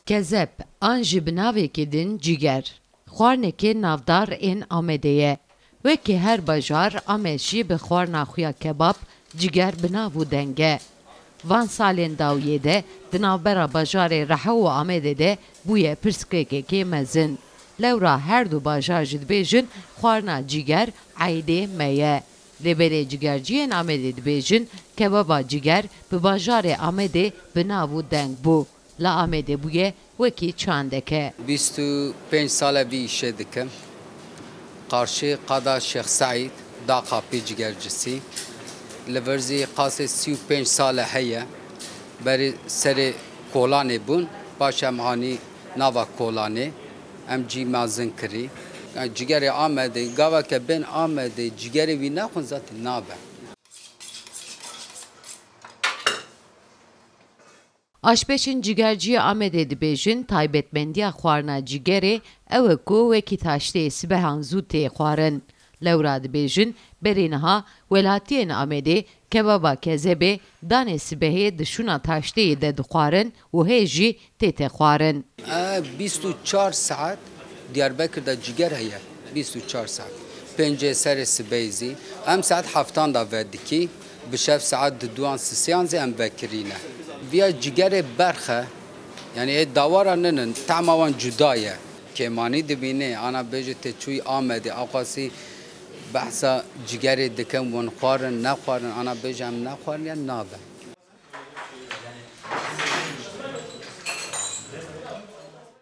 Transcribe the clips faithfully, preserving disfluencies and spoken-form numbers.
Kezeb, an jî bi navekî din ciger, xwarinekê navdar ên Amedê ye. Wekî her bajar, Amed jî bi xwarina xwe ya kebab, ciger bi nav û deng e. Van salên dawiyê de di navbera bajarê Rehe û Amedê de bûye pirsgirêkekê mezin. Lewra her du bajar jî dibêjin xwarina ciger eydê me ye. Lê belê cigerciyên Amedê dibêjin kebaba ciger bi bajarê Amedê bi nav û deng bû. Li Amedê bûye wekî çandeke. Bîst û pênc sal e vî îşê dikim. Qarşî qada Şêx Seîd, Daqapî cigercisî. Li vir zî qasê sî û pênc sal e heye. Berî serê kolanê bûn, paş em anî nava kolanê. Em cî mezin kirî. Yani cigerê Amedê, gaveke bên Amedê, cigerê wî nexwin zaten nabe. Aşpêşên cigerciyê Amedê dibêjin, taybetmendiya xwarina cigerê ew e ku wekî taşteyê sibehan zû tê xwarin. Lewra dibêjin, berê niha welatiyên Amedê kebaba kezebê danê sibehê di şûna taşteyê de dixwarin û hê jî tête xwarin. E, bîst û çar saet Diyarbekir de ciger heye. Bîst û çar saet. Pêncê serê sibeyê zî. Em saet heftan de vedikî. Bi şev saet di duan sisiyan zî em vekirîne. Viya cigerê berxe. Yani ê dawara ninin. Tema wan cuda ye. Kêmanî dibînê. Ana bêje tê çûyî Amedê. Aqasî behsa cigerê dikin. Wan xwarin, nexwarin. Ana bêje em nexwarin ya nabe.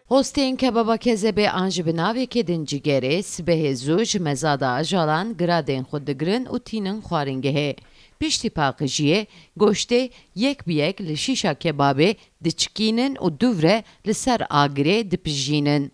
Hostên kebaba kezebê an jî bi navekê din cigerê, sibehê zû ji mezada ajalan giradên xwe digirin û tînin xwaringehê. Piştî paqijiyê, goştê yek bi yek li şîşa kebabê diçikînin û dûvre li ser agirê dipijînin.